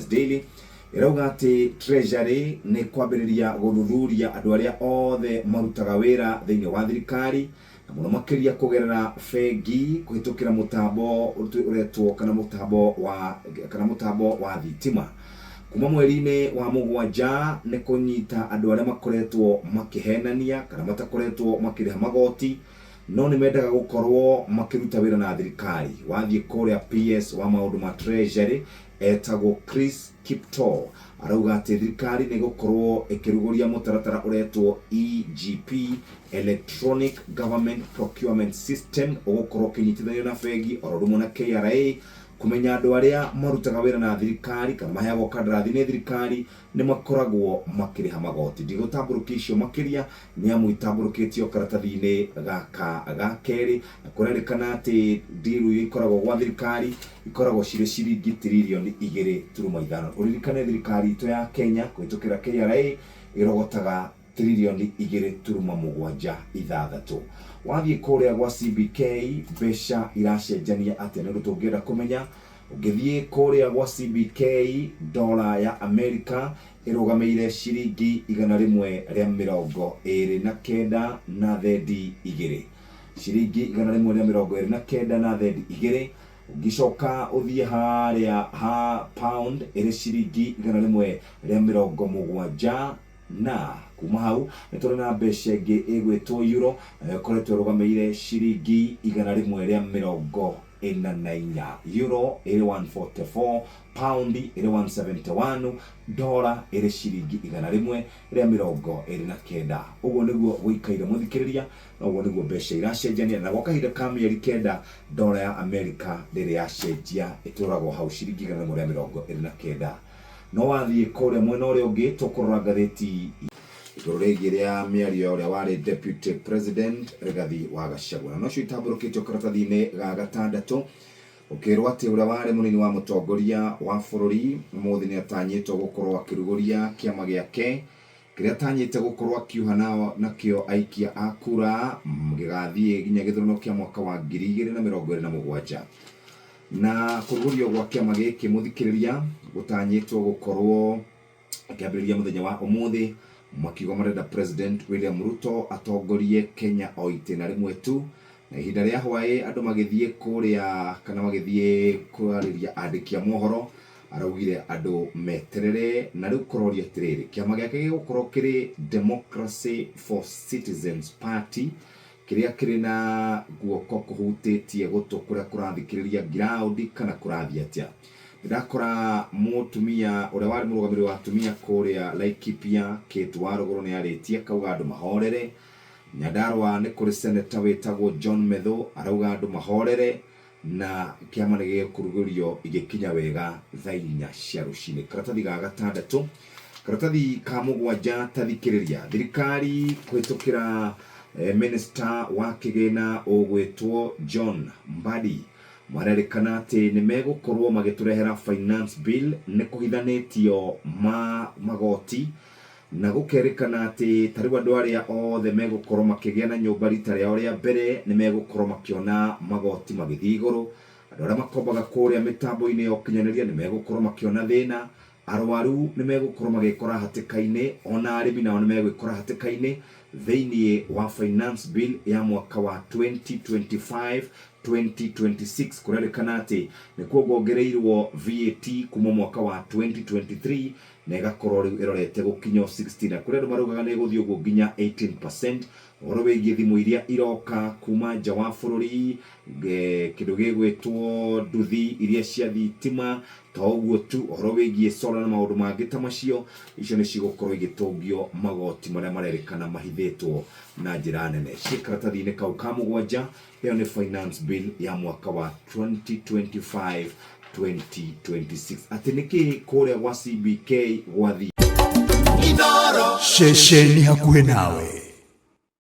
Daily ĩrauga atĩ Treasury nĩ kwambĩrĩria gũthuthuria andũ arĩa othe marutaga wĩra thĩinĩ wa thirikari na mũno makĩria kũgerera bengi kũhĩtũkĩra mũtambo ũretwo kana mũtambo wa kana mũtambo wa thitima. Kuma mweri-inĩ wa mũgwanja nĩ kũnyita andũ arĩa makoretwo makĩhenania kana matakoretwo makĩrĩha magoti no nĩ mendaga gũkorwo makĩruta wĩra na thirikari. Wathiĩ kũrĩa PS wa maũndũ ma Treasury etagwo Chris Kiptoo arauga atĩ thirikari nĩ ĩgũkorwo ĩkĩrugũria mũtaratara ũretwo EGP, Electronic Government Procurement System, ũgũkorwo ũkĩnyitithanio na bengi oro ũndũ ũmwe na KRA kũmenya andũ arĩa marutaga wĩra na thirikari kana maheagwo kandarathi nĩ thirikari nĩ makoragwo makĩrĩha magoti. Ndigũtambũrũkia icio makĩria nĩ amu itambũrũkĩtio karatathi-inĩ gaka ga kerĩ, na kũrerĩkana atĩ ndiru iria ikoragwo gwa thirikari ikoragwo cirĩ ciringi tiririoni 2.5. Ũririkane thirikari itũ ya Kenya kũhĩtũkĩra KRA ĩrogotaga tiririoni 2.76. Wathiĩ kũrĩa gwa CBK mbeca iracenjania atĩa? Nĩ ũndũ tũngĩenda kũmenya. Ũngĩthiĩ kũrĩa gwa CBK dola ya Amerika ĩrũgamĩire ciringi 129 na thendi igĩrĩ. Ciringi 129 na thendi igĩrĩ. Ũngĩcoka ũthiĩ harĩa ha pound ĩrĩ ciringi 170 na kuma hau nĩ tũrĩ na mbeca ĩngĩ ĩgwĩtwo euro nayo ĩkoretwo ĩrũgamĩire ciringi 144. Euro ĩrĩ 144, pound ĩrĩ 171, dola ĩrĩ ciringi 129. Ũguo nĩguo gũikaire mũthikĩrĩria, na ũguo nĩguo mbeca iracenjania, na gwa kahinda ka mĩeri kenda dola ya Amerika ndĩrĩ yacenjia, ĩtũragwo hau ciringi 129. No wathiĩ kũrĩa mwena ũrĩa ũngĩ tũkũrora ngathĩti igũrũ rĩgiĩ rĩa mĩario ya ũrĩa warĩ Deputy President Rigathi wa Gachagua, na nocio itambũrũkĩtio karatathi-inĩ ga gatandatũ ũkĩrwo atĩ ũrĩa warĩ mũnini wa mũtongoria wa bũrũri ũmũthĩ nĩ atanyĩtwo gũkorwo akĩrugũria kĩama gĩake kĩrĩa atanyĩte gũkorwo akiuha nao nakĩo aikia a kura gĩgathiĩ nginya gĩthurano kĩa mwaka wa 2027. Na kũrugũrio gwa kĩama gĩkĩ mũthikĩrĩria gũtanyĩtwo gũkorwo kĩambĩrĩria mũthenya wa ũmũthĩ, makiuga marenda President William Ruto atongorie Kenya o itĩna rĩmwe tu. Na ihinda rĩa hwaĩ andũ magĩthiĩ kũrĩa kana magĩthiĩ kwarĩria andĩki a mohoro, araugire andũ meterere. Na rĩu kũroria atĩrĩrĩ, kĩama gĩake gĩgũkorwo kĩrĩ Democracy for Citizens Party, kĩrĩa kĩrĩ na guoko kũhutĩtie gũtũ kũrĩa kũrathikĩrĩria ground kana kũrathiĩ atĩa? Ndakora mũtumia ũrĩa warĩ mũrũgamĩrĩri wa atumia kũrĩa Laikipia, Kate Warũgũrũ, nĩ arĩtie akauga andũ mahorere. Nyandarua nĩ kũrĩ senator wĩtagwo John Methu arauga andũ mahorere na kĩama nĩ gĩkũrugũrio igĩkinya wega thaa inya cia rũcinĩ. Karatathi ga gatandatũ, karatathi ka mũgwanja, tathikĩrĩria thirikari kũhĩtũkĩra minister wa kĩgĩna ũgwĩtwo John Mbadi marerĩkana atĩ nĩ megũkorwo magĩtũrehera finance bill nĩ kũhithanĩtio ma magoti, na gũkerĩkana atĩ ta rĩu andũ arĩa othe megũkorwo makĩgĩa na nyũmba rita rĩao rĩa mbere nĩ megũkorwo makĩona magoti magĩthiĩ igũrũ. Andũ arĩa makombaga kũrĩa mĩtambo-inĩ ya ũkinyanĩria nĩ megũkorwo makĩona thĩna, arwaru nĩ megũkorwo magĩkora hatĩka-inĩ, ona arĩmi nao nĩ megwĩkora hatĩka-inĩ thĩinĩ wa finance bill ya mwaka wa 2025 2026. Kũrerĩkana atĩ nĩ kuongongereirwo VAT kuma mwaka wa 2023 na ĩgakorwo rĩu ĩrorete gũkinya 16, na kũrĩ andũ maraugaga nĩ ĩgũthiĩ ũguo nginya 18%. Ũhoro wĩgiĩ thimũ iria iroka kuma nja wa bũrũri, kĩndũ gĩgwĩtwo nduthi iria cia thitima, to ũguo tu, ũhoro wĩgiĩ solar na maũndũ mangĩ ta macio, icio nĩ cigũkorwo igĩtũngio magoti marĩa marerĩkana mahithĩtwo na njĩra nene. Ciĩ karatathi-inĩ kau ka mũgwanja. Ĩyo nĩ finance bill ya mwaka wa 2025 2026. Atĩ nĩkĩ kũrĩa gwa CBK gwathiĩ? Ceceni hakuhĩ nawe.